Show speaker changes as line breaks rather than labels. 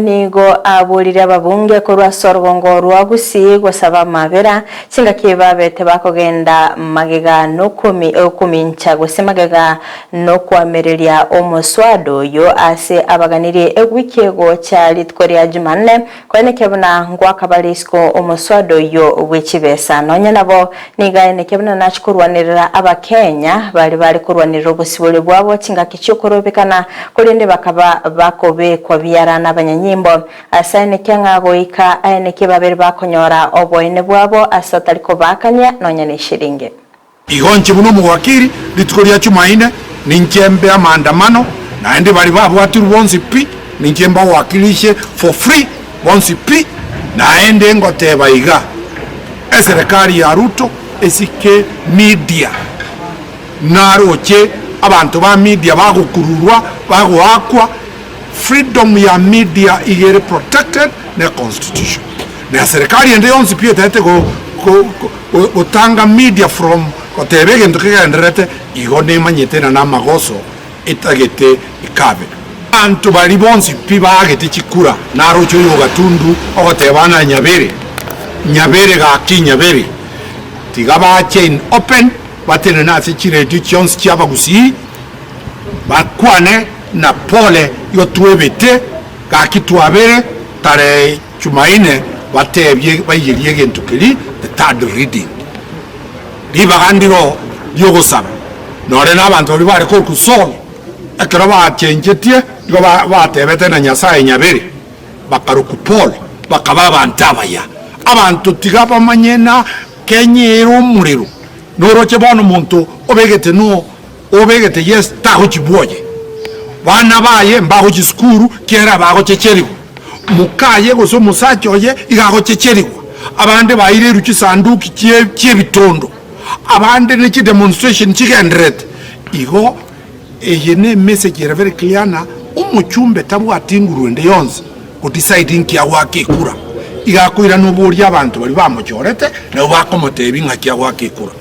Nigo aborire ababunge korwa ase orogongo rwa Gusii gosaba amabera chingaki babete bakogenda magega nokomincha gose magega nokoamereria omoswada oyo ase abaganirie ewiki egocha rituko ria Jumanne koenekia buna ngwaka bare isiko omoswada oyio bwechibesa. Nonya nabo nigo aenekia buna nachi korwanerera abakenya baria bare korwanerera obosibore bwabo chingaki chi'okorobekana Korende bakaba bakobekwa biara nabanyanyimbo, ase aenekia ng'a goika aenekie babere bakonyora oboene bwabo ase atari kobaakania nonya neshiringi.
Igo inche buna omowakili, rituko ria Chumaine ninche mbe amaandamano, naende baria babwatirwe bonsi pi, ninche mbawakilishe for free bonsi pi, naende ngoteba iga, eserekari ya Ruto esike media. Naroche abanto ba media bagokururwa, bagoakwa, freedom ya media iga ere protected ne constitution. Na serikali ende yonsi pi etagete gotanga media from goteba egento kegendererete, igo nemanyete ng'a namagoso etagete ekabe. Abanto baria bonsi pi baagete chikura, naroche oyo o Gatundu ogoteba ng'a nyabere, nyabere gaki nyabere, tiga bache in open, Batenene ase chiredio chionsi chi'abagusii, bakwane na pole igo twebete, gaki twabere tarehe Chumaine batebie baiyerie egento keria the third reading. Ribaga ndiro ri'ogosaba nore nabanto baria bare korokwa Saul ekero bachenchetie nigo batebete na Nyasaye nyabere bakarokwa Paul bakaba abanto abaya. Abanto tiga bamanye na Kenya ere omorero, noroche bono omonto obegete no obegete yes tagochi bwoye, bana baye mbagochi sukuru kiagera bagochecherigwa, mokaye gose omosacha oye iga agochecherigwa, abande baireirwe chisanduki chie chiebitondo, abande ne chidemonstration chigendererete. Igo eye ne emessage ere very clear ng'a omochumbe tabwati nguru ende yonsi. Godecide nki agoaka ekura, iga akoirana oborie abanto baria bamochorete, nabo bakomotebia ng'aki agoaka ekura.